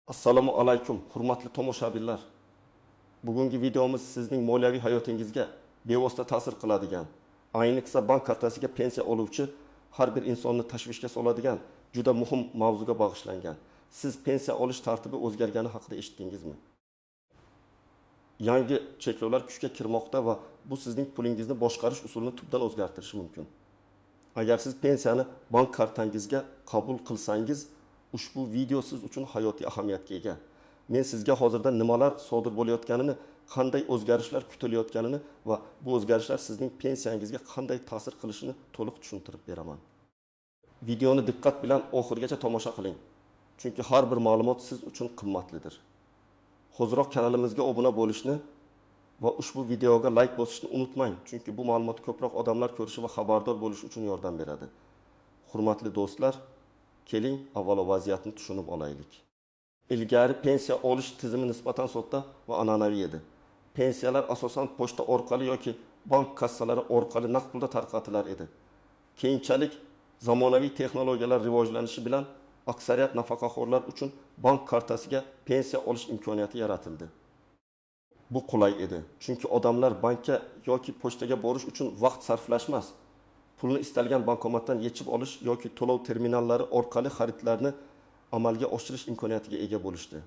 Assalomu alaykum, hurmatli tomoshabinlar. Bugungi videomiz sizning moliyaviy hayotingizga bevosita ta'sir qiladigan, ayniqsa bank kartasiga pensiya oluvchi har bir insonni tashvishga soladigan juda muhim mavzuga bag'ishlangan. Siz pensiya olish tartibi o'zgargani haqida eshitdingizmi? Yangi cheklovlar kuchga kirmoqda va bu sizning pulingizni boshqarish usulini tubdan o'zgartirishi mumkin. Agar siz pensiyani bank kartangizga qabul qilsangiz, ushbu video siz uchun hayotiy ahamiyatga ega. Men sizga hozirda nimalar sodir bo'layotganini, qanday o'zgarishlar kutilayotganini va bu o'zgarishlar sizning pensiyangizga qanday ta'sir qilishini to'liq tushuntirib beraman. Videoni diqqat bilan oxirigacha tomosha qiling, chunki har bir ma'lumot siz uchun qimmatlidir. Hoziroq kanalimizga obuna bo'lishni va ushbu videoga like bosishni unutmang, chunki bu ma'lumot ko'proq odamlar ko'rishi va xabardor bo'lishi uchun yordam beradi. Hurmatli do'stlar, keling avvalo vaziyatni tushunib olaylik. Ilgari pensiya olish tizimi nisbatan sodda va an'anaviy edi. Pensiyalar asosan pochta orqali yoki bank kassalari orqali naqd pulda tarqatilar edi. Keyinchalik zamonaviy texnologiyalar rivojlanishi bilan aksariyat nafaqaxo'rlar uchun bank kartasiga pensiya olish imkoniyati yaratildi. Bu qulay edi, chunki odamlar bankka yoki pochtaga borish uchun vaqt sarflashmas, pulni istalgan bankomatdan yechib olish yoki to'lov terminallari orqali xaridlarni amalga oshirish imkoniyatiga ega bo'lishdi.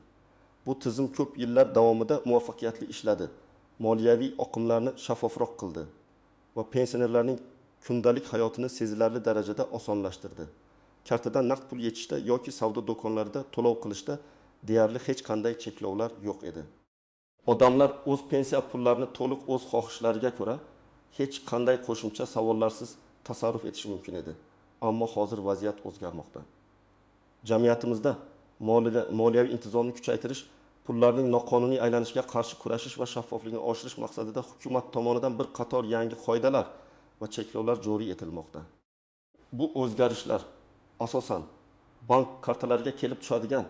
Bu tizim ko'p yillar davomida muvaffaqiyatli ishladi, moliyaviy oqimlarni shaffofroq qildi va pensionerlarning kundalik hayotini sezilarli darajada osonlashtirdi. Kartadan naqd pul yechishda yoki savdo do'konlarida to'lov qilishda deyarli hech qanday cheklovlar yo'q edi. Odamlar o'z pensiya pullarini to'liq o'z xohishlariga ko'ra hech qanday qo'shimcha savollarsiz tasarruf etishi mumkin edi. Ammo hozir vaziyat o'zgarmoqda. Jamiyatimizda moliyaviy intizomni kuchaytirish, pullarning noqonuniy aylanishiga qarshi kurashish va shaffoflikni oshirish maqsadida hukumat tomonidan bir qator yangi qoidalar va cheklovlar joriy etilmoqda. Bu o'zgarishlar asosan bank kartalariga kelib tushadigan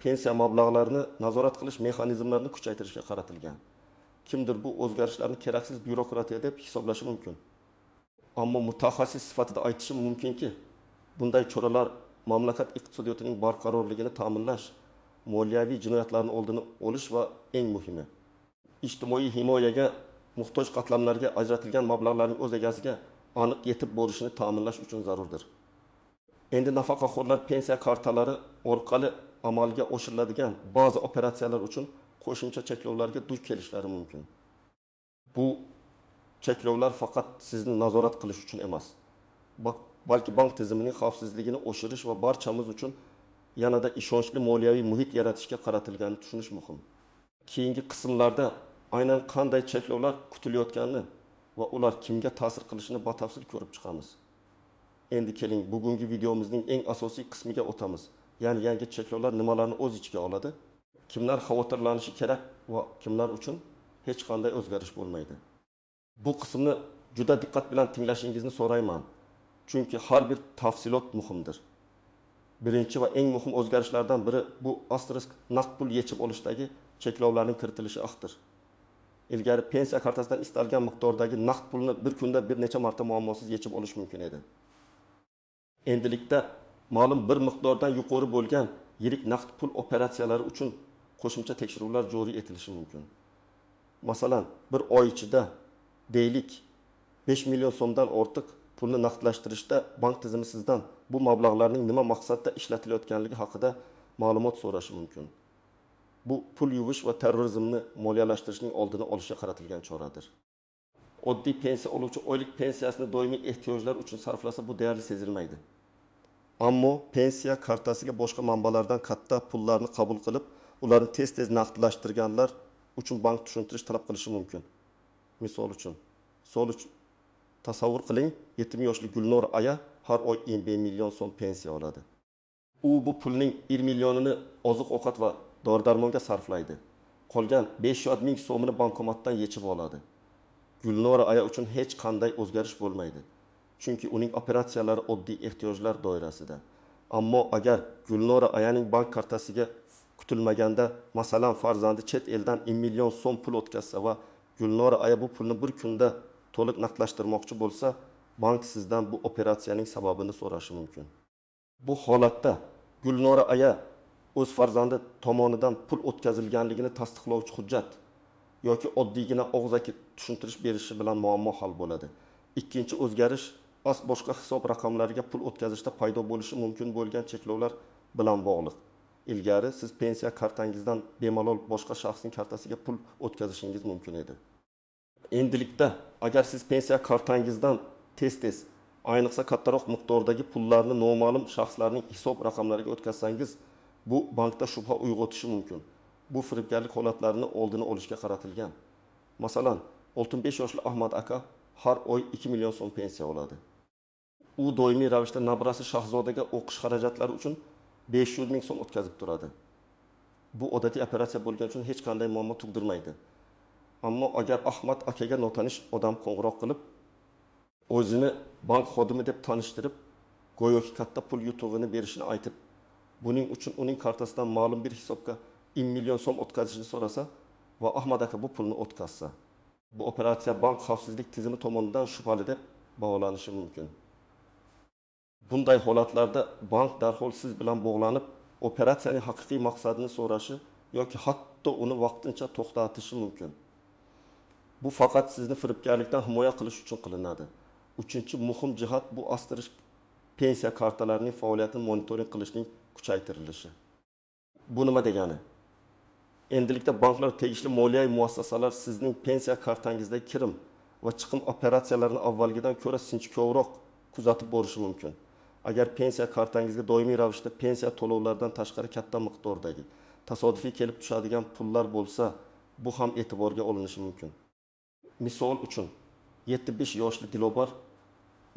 pensiya mablag'larini nazorat qilish mexanizmlarini kuchaytirishga qaratilgan. Kimdir bu o'zgarishlarni keraksiz byurokratiya deb hisoblashi mumkin. Ammo mutaxassis sifatida aytishim mumkinki, bunday choralar mamlakat iqtisodiyotining barqarorligini ta'minlash, moliyaviy jinoyatlarning oldini olish va eng muhimi, ijtimoiy himoyaga muhtoj qatlamlarga ajratilgan mablag'larning o'z egasiga aniq yetib borishini ta'minlash uchun zarurdir. Endi nafaqaxo'rlar pensiya kartalari orqali amalga oshiriladigan ba'zi operatsiyalar uchun qo'shimcha cheklovlarga duch kelishlari mumkin. Bu cheklovlar faqat sizni nazorat qilish uchun emas, balki bank tizimining xavfsizligini oshirish va barchamiz uchun yanada ishonchli moliyaviy muhit yaratishga qaratilganini tushunish muhim. Keyingi qismlarda aynan qanday cheklovlar kutilayotganini va ular kimga ta'sir qilishini batafsil ko'rib chiqamiz. Endi keling bugungi videomizning eng asosiy qismiga o'tamiz. Ya'ni yangi cheklovlar nimalarni o'z ichiga oladi, kimlar xavotirlanishi kerak va kimlar uchun hech qanday o'zgarish bo'lmaydi. Bu qismni juda diqqat bilan tinglashingizni so'rayman, chunki har bir tafsilot muhimdir. Birinchi va eng muhim o'zgarishlardan biri bu asterisk naqd pul yechib olishdagi cheklovlarning kiritilishi haqdir. Ilgari pensiya kartasidan istalgan miqdordagi naqd pulni bir kunda bir necha marta muammosiz yechib olish mumkin edi. Endilikda ma'lum bir miqdordan yuqori bo'lgan yirik naqd pul operatsiyalari uchun qo'shimcha tekshiruvlar joriy etilishi mumkin. Masalan, bir oy ichida deylik 5 million so'mdan ortiq pulni naqdlashtirishda bank tizimi sizdan bu mablag'larning nima maqsadda ishlatilayotganligi haqida ma'lumot so'rashi mumkin. Bu pul yuvish va terrorizmni moliyalashtirishning oldini olishga qaratilgan choradir. Oddiy pensiya oluvchi oylik pensiyasini doimiy ehtiyojlar uchun sarflasa bu deyarli sezilmaydi. Ammo pensiya kartasiga boshqa manbalardan katta pullarni qabul qilib, ularni tez-tez naqdlashtirganlar uchun bank tushuntirish talab qilishi mumkin. Misol uchun, tasavvur qiling, 70 yoshli Gulnora aya har oy 1 million so'm pensiya oladi. U bu pulning 1 millionini oziq-ovqat va dori-darmonga sarflaydi. Qolgan 500 ming so'mini bankomatdan yechib oladi. Gulnora aya uchun hech qanday o'zgarish bo'lmaydi, chunki uning operatsiyalari oddiy ehtiyojlar doirasida. Ammo agar Gulnora ayaning bank kartasiga kutilmaganda, masalan, farzandi chet eldan 1 million so'm pul o'tkazsa va Gulnora aya bu pulni bir kunda to'liq naqdlashtirmoqchi bo'lsa, bank sizdan bu operatsiyaning sababini so'rashi mumkin. Bu holatda Gulnora aya o'z farzandi tomonidan pul o'tkazilganligini tasdiqlovchi hujjat yoki oddiygina og'zaki tushuntirish berishi bilan muammo hal bo'ladi. Ikkinchi o'zgarish ast boshqa hisob raqamlariga pul o'tkazishda paydo bo'lishi mumkin bo'lgan cheklovlar bilan bog'liq. Ilgari siz pensiya kartangizdan bemalol boshqa shaxsning kartasiga pul o'tkazishingiz mumkin edi. Endilikda agar siz pensiya kartangizdan tez-tez, ayniqsa kattaroq miqdordagi pullarni noma'lum shaxslarning hisob raqamlariga o'tkazsangiz, bu bankda shubha uyg'otishi mumkin. Bu firibgarlik holatlarini oldini olishga qaratilgan. Masalan, 65 yoshli Ahmad aka har oy 2 million so'm pensiya oladi. U doimiy ravishda nabrasi Shahzodaga o'qish xarajatlari uchun 500 ming so'm o'tkazib turadi. Bu odatiy operatsiya bo'lgani uchun hech qanday muammo tug'dirmaydi. Ammo agar Ahmad akaga notanish odam qo'ng'iroq qilib, o'zini bank xodimi deb tanishtirib, go'yoki katta pul yutug'ini berishini aytib, buning uchun uning kartasidan ma'lum bir hisobga 1 million so'm o'tkazishni so'rasa va Ahmad aka bu pulni o'tkazsa, bu operatsiya bank xavfsizlik tizimi tomonidan shubhali deb baholanishi mumkin. Bunday holatlarda bank darhol siz bilan bog'lanib, operatsiyaning haqiqiy maqsadini so'rashi yoki hatto uni vaqtincha to'xtatishi mumkin. Bu faqat sizni firibgarlikdan himoya qilish uchun qilinadi. Uchinchi muhim jihat bu asterisk pensiya kartalarining faoliyatini monitoring qilishning kuchaytirilishi. Bu nima degani? Endilikda banklar, tegishli moliyaviy muassasalar sizning pensiya kartangizdagi kirim va chiqim operatsiyalarini avvalgidan ko'ra sinchkovroq kuzatib borishi mumkin. Agar pensiya kartangizga doimiy ravishda pensiya to'lovlaridan tashqari katta miqdordagi tasodifiy kelib tushadigan pullar bo'lsa, bu ham e'tiborga olinishi mumkin. Misol uchun, 75 yoshli Dilobar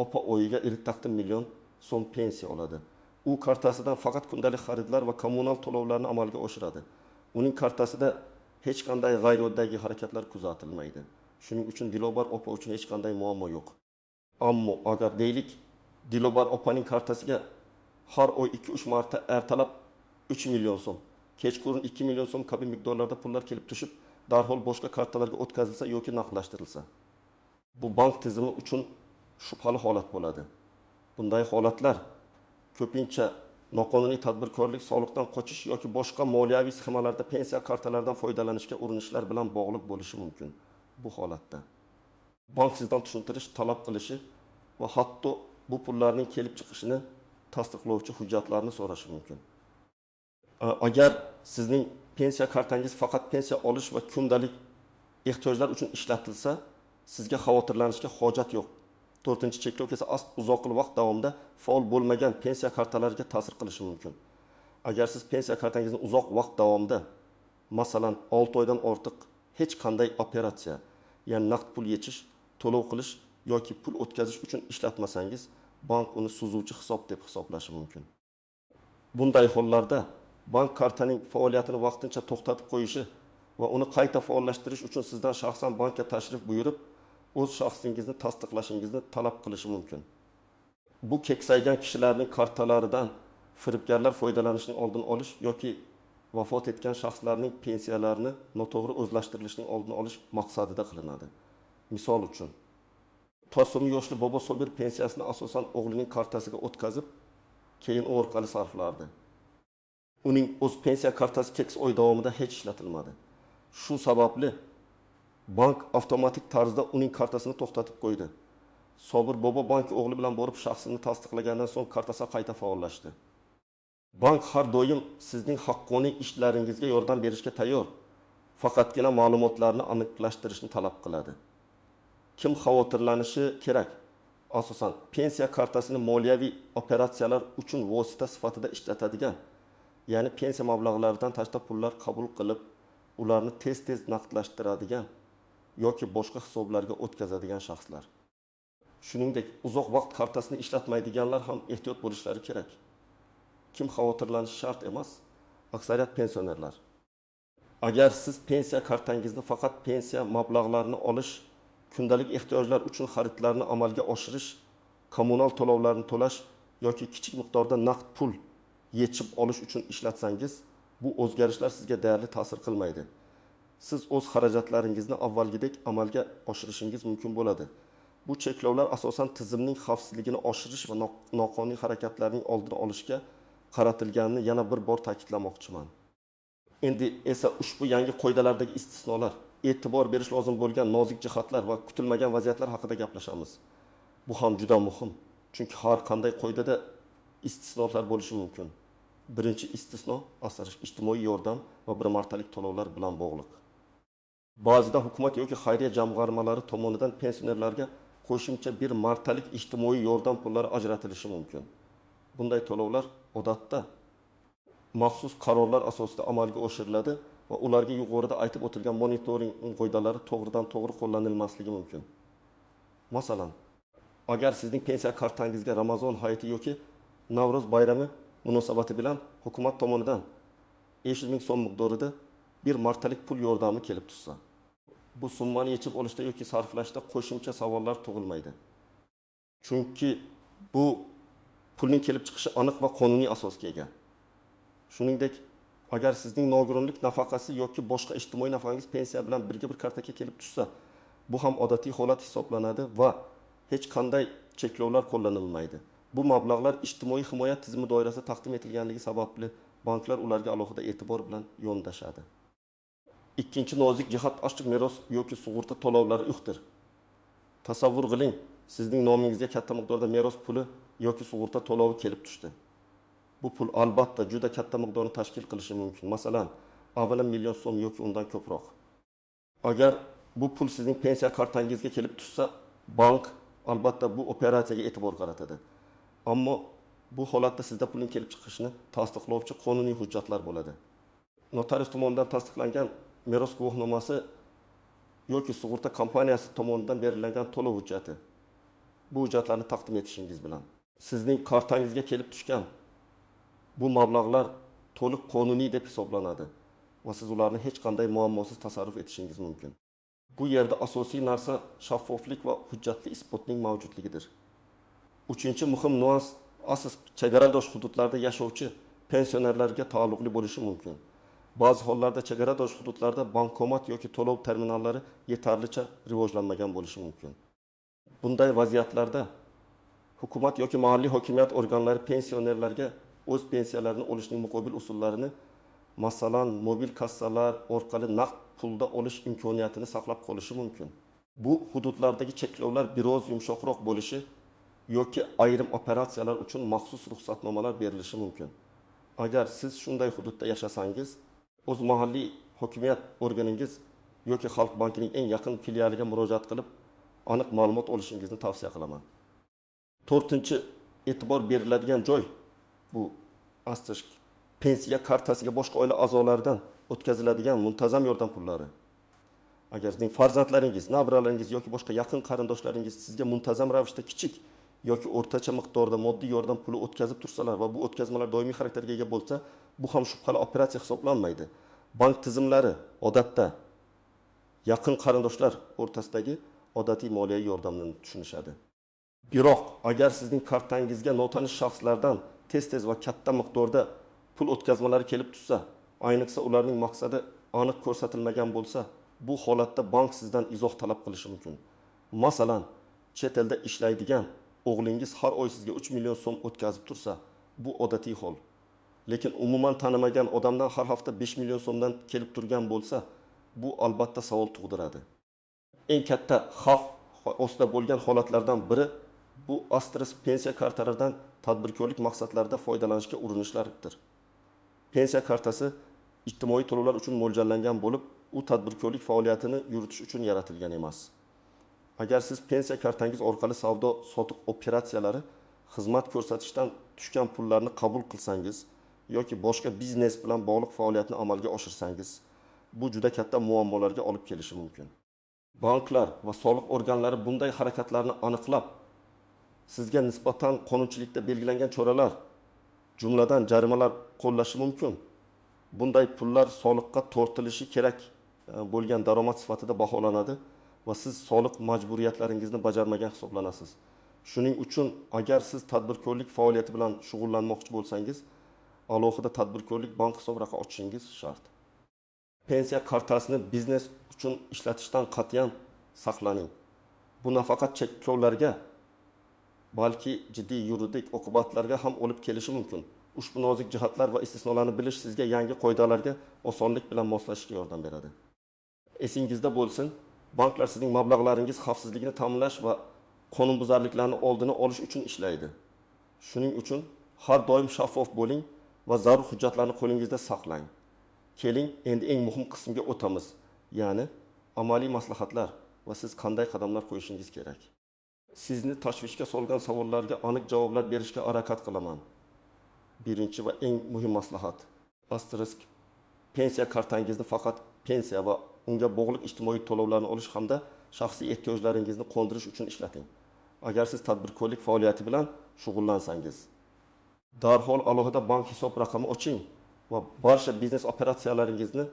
opa oyiga 2,5 million so'm pensiya oladi. U kartasidan faqat kundalik xaridlar va kommunal to'lovlarni amalga oshiradi. Uning kartasida hech qanday g'ayrioddiy harakatlar kuzatilmaydi. Shuning uchun Dilobar opa uchun hech qanday muammo yo'q. Ammo agar deylik Dilobar opaning kartasiga har oy 2-3 marta ertalab 3 million so'm, kechqurun 2 million so'm kabi miqdorlarda pullar kelib tushib, darhol boshqa kartalarga o'tkazilsa yoki naqdlashtirilsa, bu bank tizimi uchun shubhali holat bo'ladi. Bunday holatlar ko'pincha noqonuniy tadbirkorlik, soliqdan qochish yoki boshqa moliyaviy sxemalarda pensiya kartalaridan foydalanishga urinishlar bilan bog'liq bo'lishi mumkin. Bu holatda bank sizdan tushuntirish talab qilishi va hatto bu pullarning kelib chiqishini tasdiqlovchi hujjatlarni so'rashi mumkin. Agar sizning pensiya kartangiz faqat pensiya olish va kundalik ehtiyojlar uchun ishlatilsa, sizga xavotirlanishga hojat yo'q. 4-cheklov esa uzoq vaqt davomida faol bo'lmagan pensiya kartalariga ta'sir qilishi mumkin. Agar siz pensiya kartangizni uzoq vaqt davomida, masalan, 6 oydan ortiq hech qanday operatsiya, ya'ni naqd pul yechish, to'lov qilish yoki pul o'tkazish uchun ishlatmasangiz, bank uni suzuvchi hisob deb hisoblashi mumkin. Bunday hollarda bank kartaning faoliyatini vaqtincha to'xtatib qo'yishi va uni qayta faollashtirish uchun sizdan shaxsan bankka tashrif buyurib, o'z shaxsingizni tasdiqlashingizni talab qilishi mumkin. Bu keksaygan kishilarning kartalaridan firibgarlar foydalanishining oldini olish yoki vafot etgan shaxslarning pensiyalarini noto'g'ri o'zlashtirilishining oldini olish maqsadida qilinadi. Misol uchun, 90 yoshli bobo Sobir pensiyasini asosan o'g'lining kartasiga o'tkazib, keyin u orqali sarflardi. Uning o'z pensiya kartasi keksa oy davomida hech ishlatilmadi. Shu sababli bank avtomatik tarzda uning kartasini to'xtatib qo'ydi. Sobir bobo bank o'g'li bilan borib shaxsini tasdiqlagandan so'ng kartasi qayta faollashdi. Bank har doim sizning haqqoniy ishlaringizga yordam berishga tayyor. Faqatgina ma'lumotlarni aniqlashtirishni talab qiladi. Kim xavotirlanishi kerak? Asosan pensiya kartasini moliyaviy operatsiyalar uchun vosita sifatida ishlatadigan, ya'ni pensiya mablag'laridan tashqari pullar qabul qilib, ularni tez-tez naqdlashtiradigan yoki boshqa hisoblarga o'tkazadigan shaxslar. Shuningdek, uzoq vaqt kartasini ishlatmaydiganlar ham ehtiyot bo'lishlari kerak. Kim xavotirlanishi shart emas? Aksariyat pensionerlar. Agar siz pensiya kartangizni faqat pensiya mablag'larini olish, kundalik ehtiyojlar uchun xaridlarni amalga oshirish, kommunal to'lovlarni to'lash yoki kichik miqdorda naqd pul yechib olish uchun ishlatsangiz, bu o'zgarishlar sizga deyarli ta'sir qilmaydi. Siz o'z xarajatlaringizni avvalgidek amalga oshirishingiz mumkin bo'ladi. Bu cheklovlar asosan tizimning xavfsizligini oshirish va noqonuniy harakatlarning oldini olishga qaratilganini yana bir bor ta'kidlamoqchiman. Endi esa ushbu yangi qoidalardagi istisnolar, e'tibor berish lozim bo'lgan nozik jihatlar va kutilmagan vaziyatlar haqida gaplashamiz. Bu ham juda muhim, chunki har qanday qoidada istisnolar bo'lishi mumkin. Birinchi istisno asrish ijtimoiy yordam va bir martalik to'lovlar bilan bog'liq. Ba'zida hukumat yoki xayriya jamg'armalari tomonidan pensionerlarga qo'shimcha bir martalik ijtimoiy yordam pullari ajratilishi mumkin. Bunday to'lovlar odatda maxsus qarorlar asosida amalga oshiriladi va ularga yuqorida aytib o'tilgan monitoring qoidalari to'g'ridan-to'g'ri qo'llanilmasligi mumkin. Masalan, agar sizning pensiya kartangizga Ramazon hayiti yoki Navro'z bayrami munosabati bilan hukumat tomonidan 500 ming so'm miqdorida bir martalik pul yordami kelib tushsa, bu summani yechib olishda yoki sarflashda qo'shimcha savollar tug'ilmaydi. Chunki bu pulning kelib chiqishi aniq va qonuniy asosga ega. Shuningdek, agar sizning nogironlik nafaqasi yoki boshqa ijtimoiy nafaqangiz pensiya bilan birga bir kartaga kelib tushsa, bu ham odatiy holat hisoblanadi va hech qanday cheklovlar qo'llanilmaydi. Bu mablag'lar ijtimoiy himoya tizimi doirasida taqdim etilganligi sababli banklar ularga alohida e'tibor bilan yondashadi. Ikkinchi nozik jihat ochiq meros yoki sug'urta to'lovlari yo'qdir. Tasavvur qiling, sizning nomingizga katta miqdorda meros puli yoki sug'urta to'lovi kelib tushdi. Bu pul albatta juda katta miqdorni tashkil qilishi mumkin. Masalan, avvalo million so'm yoki undan ko'proq. Agar bu pul sizning pensiya kartangizga kelib tushsa, bank albatta bu operatsiyaga e'tibor qaratadi. Ammo bu holatda sizda pulning kelib chiqishini tasdiqlovchi qonuniy hujjatlar bo'ladi. Notarius tomonidan tasdiqlangan meros guvohnomasi yoki sug'urta kompaniyasi tomonidan berilgan to'lov hujjati. Bu hujjatlarni taqdim etishingiz bilan sizning kartangizga kelib tushgan bu mablag'lar to'liq qonuniy deb hisoblanadi va siz ularni hech qanday muammosiz tasarruf etishingiz mumkin. Bu yerda asosiy narsa shaffoflik va hujjatli isbotning mavjudligidir. Uchinchi muhim nuans asos chegaradosh hududlarda yashovchi pensionerlarga taalluqli bo'lishi mumkin. Ba'zi hollarda chegaradosh hududlarda bankomat yoki to'lov terminallari yetarlicha rivojlanmagan bo'lishi mumkin. Bunday vaziyatlarda hukumat yoki mahalliy hokimiyat organlari pensionerlarga o'z pensiyalarini olishning muqobil usullarini, masalan, mobil kassalar orqali naqd pulda olish imkoniyatini saqlab qolishi mumkin. Bu hududlardagi cheklovlar biroz yumshoqroq bo'lishi yoki ayrim operatsiyalar uchun maxsus ruxsatnomalar berilishi mumkin. Agar siz shunday hududda yashasangiz, o'z mahalliy hokimiyat organingiz yoki Xalq bankining eng yaqin filialiga murojaat qilib, aniq ma'lumot olishingizni tavsiya qilaman. To'rtinchi e'tibor beriladigan joy bu asterisk pensiya kartasiga boshqa oila a'zolaridan o'tkaziladigan muntazam yordam pullari. Agar sizning farzandlaringiz, nabiralaringiz yoki boshqa yaqin qarindoshlaringiz sizga muntazam ravishda kichik yoki o'rtacha miqdorda moddiy yordam puli o'tkazib tursalar va bu o'tkazmalar doimiy xarakterga ega bo'lsa, bu ham shubhali operatsiya hisoblanmaydi. Bank tizimlari odatda yaqin qarindoshlar o'rtasidagi odatiy moliyaviy yordamni tushunishadi. Biroq agar sizning kartangizga notanish shaxslardan tez-tez va katta miqdorda pul o'tkazmalari kelib tushsa, ayniqsa ularning maqsadi aniq ko'rsatilmagan bo'lsa, bu holatda bank sizdan izoh talab qilishi mumkin. Masalan, chet elda ishlaydigan o'g'lingiz har oy sizga 3 million so'm o'tkazib tursa, bu odatiy hol. Lekin umuman tanimagan odamdan har hafta 5 million so'mdan kelib turgan bo'lsa, bu albatta savol tug'diradi. Eng katta xavf ostida bo'lgan holatlardan biri bu asterisk pensiya kartalaridan tadbirkorlik maqsadlarida foydalanishga urinishlardir. Pensiya kartasi ijtimoiy to'lovlar uchun mo'ljallangan bo'lib, u tadbirkorlik faoliyatini yuritish uchun yaratilgan emas. Agar siz pensiya kartangiz orqali savdo-sotiq operatsiyalari, xizmat ko'rsatishdan tushgan pullarni qabul qilsangiz yoki boshqa biznes bilan bog'liq faoliyatni amalga oshirsangiz, bu juda katta muammolarga olib kelishi mumkin. Banklar va soliq organlari bunday harakatlarni aniqlab, sizga nisbatan qonunchilikda belgilangan choralar, jumladan jarimalar qo'llashi mumkin. Bunday pullar soliqqa tortilishi kerak bo'lgan daromad sifatida baholanadi va siz soliq majburiyatlaringizni bajarmagan hisoblanasiz. Shuning uchun agar siz tadbirkorlik faoliyati bilan shug'ullanmoqchi bo'lsangiz, alohida tadbirkorlik bank hisob raqami ochishingiz shart. Pensiya kartasini biznes uchun ishlatishdan qat'iyan saqlaning. Bu nafaqat cheklovlarga, balki jiddiy yuridik oqibatlarga ham olib kelishi mumkin. Ushbu nozik jihatlar va istisnolarni bilish sizga yangi qoidalarga osonlik bilan moslashishga yordam beradi. Esingizda bo'lsin, banklar sizning mablag'laringiz xavfsizligini ta'minlash va qonunbuzarliklarni oldini olish uchun ishlaydi. Shuning uchun har doim shaffof bo'ling va zarur hujjatlarni qo'lingizda saqlang. Keling, endi eng muhim qismga o'tamiz, ya'ni amaliy maslahatlar va siz qanday qadamlar qo'yishingiz kerak. Sizni tashvishga solgan savollarga aniq javoblar berishga harakat qilaman. Birinchi va eng muhim maslahat. Asterisk, pensiya kartangizni faqat pensiya va unga bog'liq ijtimoiy to'lovlarni olish hamda shaxsiy ehtiyojlaringizni qondirish uchun ishlating. Agar siz tadbirkorlik faoliyati bilan shug'ullansangiz, darhol alohida bank hisob raqami oching va barcha biznes operatsiyalaringizni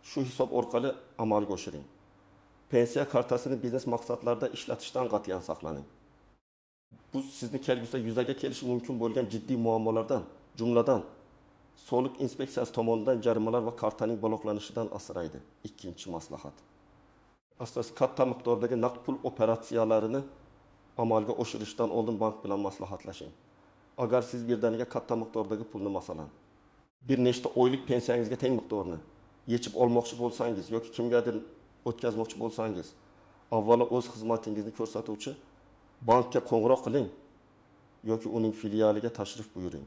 shu hisob orqali amalga oshiring. Pensiya kartasini biznes maqsadlarida ishlatishdan qat'iyan saqlaning. Bu sizni kelgusida yuzaga kelishi mumkin bo'lgan jiddiy muammolardan, jumladan soliq inspeksiyasi tomonidan jarimalar va kartaning bloklanishidan asraydi. Ikkinchi maslahat. Asosan katta miqdordagi naqd pul operatsiyalarini amalga oshirishdan oldin bank bilan maslahatlashing. Agar siz birdaniga katta miqdordagi pulni, masalan, bir nechta oylik pensiyangizga teng miqdorni yechib olmoqchi bo'lsangiz yoki kimgadir o'tkazmoqchi bo'lsangiz, avvalo o'z xizmatingizni ko'rsatuvchi bankka qo'ng'iroq qiling yoki uning filialiga tashrif buyuring.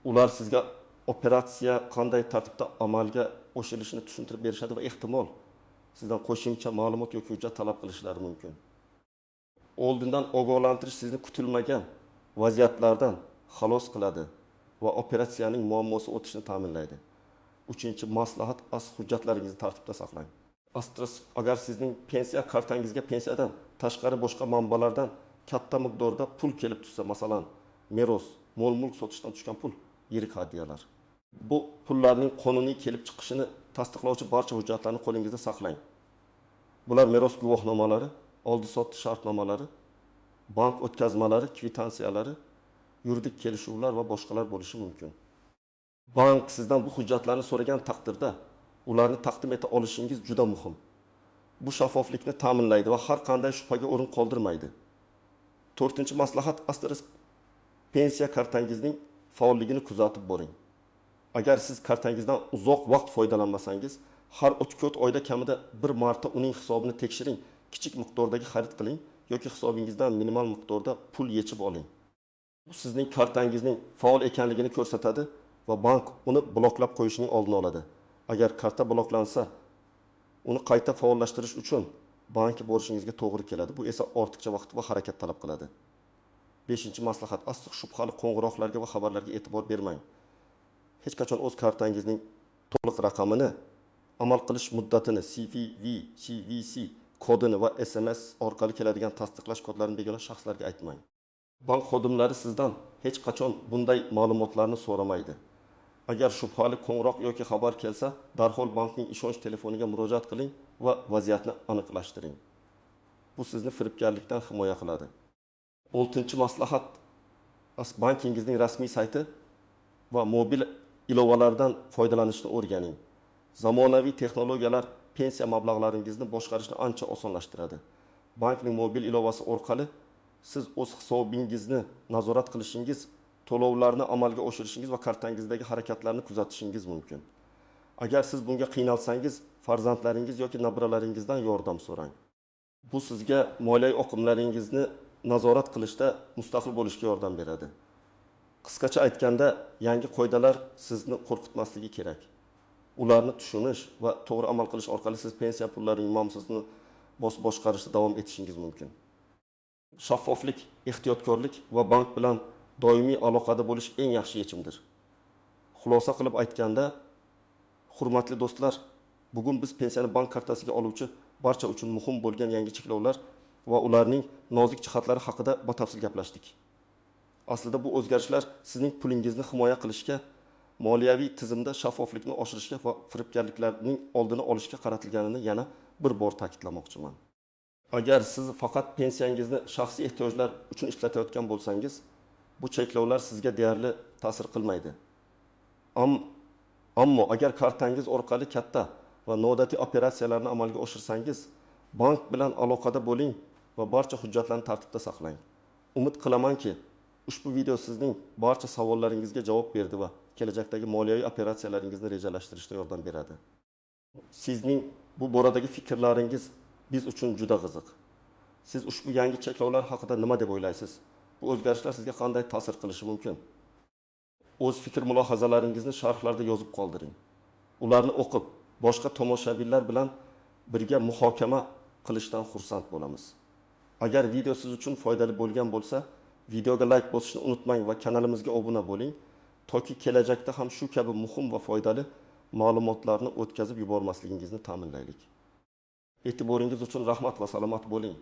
Ular sizga operatsiya qanday tartibda amalga oshirilishini tushuntirib berishadi va ehtimol sizdan qo'shimcha ma'lumot yoki hujjat talab qilishlari mumkin. Oldindan ogohlantirish sizni kutilmagan vaziyatlardan xalos qiladi va operatsiyaning muammosi o'tishini ta'minlaydi. Uchinchi maslahat, hujjatlaringizni tartibda saqlang. Asterisk, agar sizning pensiya kartangizga pensiyadan tashqari boshqa manbalardan katta miqdorda pul kelib tushsa, masalan, meros, mol-mulk sotishdan tushgan pul, yirik hadyalar. Bu pullarning qonuniy kelib chiqishini tasdiqlovchi barcha hujjatlarni qo'lingizda saqlang. Bular meros guvohnomalari, oldi-sotdi shartnomalari, bank o'tkazmalari, kvitansiялari, yuridik kelishuvlar va boshqalar bo'lishi mumkin. Bank sizdan bu hujjatlarni so'ragan taqdirda ularni taqdim eta olishingiz juda muhim. Bu shaffoflikni ta'minlaydi va har qanday shubhaga o'rin qoldirmaydi. To'rtinchi maslahat, asterisk, pensiya kartangizning faolligini kuzatib boring. Agar siz kartangizdan uzoq vaqt foydalanmasangiz, har 3-4 oyda kamida bir marta uning hisobini tekshiring, kichik miqdordagi xarid qiling yoki hisobingizdan minimal miqdorda pul yechib oling. Bu sizning kartangizning faol ekanligini ko'rsatadi va bank uni bloklab qo'yishining oldini oladi. Agar karta bloklansa, uni qayta faollashtirish uchun bankka borishingizga to'g'ri keladi. Bu esa ortiqcha vaqt va harakat talab qiladi. Beshinchi maslahat, asli shubhali qo'ng'iroqlarga va xabarlarga e'tibor bermang. Hech qachon o'z kartangizning to'liq raqamini, amal qilish muddatini, CVV, CVC kodini va SMS orqali keladigan tasdiqlash kodlarini begona shaxslarga aytmang. Bank xodimlari sizdan hech qachon bunday ma'lumotlarni so'ramaydi. Agar shubhali qo'ng'iroq yoki xabar kelsa, darhol bankning ishonch telefoniga murojaat qiling va vaziyatni aniqlashtiring. Bu sizni firibgarlikdan himoya qiladi. Oltinchi maslahat, bankingizning rasmiy sayti va mobil ilovalardan foydalanishni o'rganing. Zamonaviy texnologiyalar pensiya mablag'laringizni boshqarishni ancha osonlashtiradi. Bankning mobil ilovasi orqali siz o'z hisobingizni nazorat qilishingiz, to'lovlarni amalga oshirishingiz va kartangizdagi harakatlarni kuzatishingiz mumkin. Agar siz bunga qiynalsangiz, farzandlaringiz yoki nabiralaringizdan yordam so'rang. Bu sizga moliyaviy oqimlaringizni nazorat qilishda mustaqil bo'lishga yordam beradi. Qisqacha aytganda, yangi qoidalar sizni qo'rqitmasligi kerak. Ularni tushunish va to'g'ri amal qilish orqali siz pensiya pullarining muammosini boshqarishda davom etishingiz mumkin. Shaffoflik, ehtiyotkorlik va bank bilan doimiy aloqada bo'lish eng yaxshi yechimdir. Xulosa qilib aytganda, hurmatli do'stlar, bugun biz pensiyani bank kartasiga oluvchi barcha uchun muhim bo'lgan yangi cheklovlar va ularning nozik jihatlari haqida batafsil gaplashdik. Aslida bu o'zgarishlar sizning pulingizni himoya qilishga, moliyaviy tizimda shaffoflikni oshirishga va firibgarliklarning oldini olishga qaratilganini yana bir bor ta'kidlamoqchiman. Agar siz faqat pensiyangizni shaxsiy ehtiyojlar uchun ishlatayotgan bo'lsangiz, bu cheklovlar sizga deyarli ta'sir qilmaydi. Ammo agar kartangiz orqali katta va noodatiy operatsiyalarni amalga oshirsangiz, bank bilan aloqada bo'ling va barcha hujjatlarni tartibda saqlang. Umid qilamanki, Ushbu video sizning barcha savollaringizga javob berdi va kelajakdagi moliyaviy operatsiyalaringizni rejalashtirishda yordam beradi. Sizning bu boradagi fikrlaringiz biz uchun juda qiziq. Siz ushbu yangi cheklovlar haqida nima deb o'ylaysiz? Bu o'zgarishlar sizga qanday ta'sir qilishi mumkin? O'z fikr mulohazalaringizni sharhlarda yozib qoldiring. Ularni o'qib, boshqa tomoshabinlar bilan birga muhokama qilishdan xursand bo'lamiz. Agar video siz uchun foydali bo'lgan bo'lsa, videoga like bosishni unutmang va kanalimizga obuna bo'ling, toki kelajakda ham shu kabi muhim va foydali ma'lumotlarni o'tkazib yubormasligingizni ta'minlaylik. E'tiboringiz uchun rahmat va salomat bo'ling.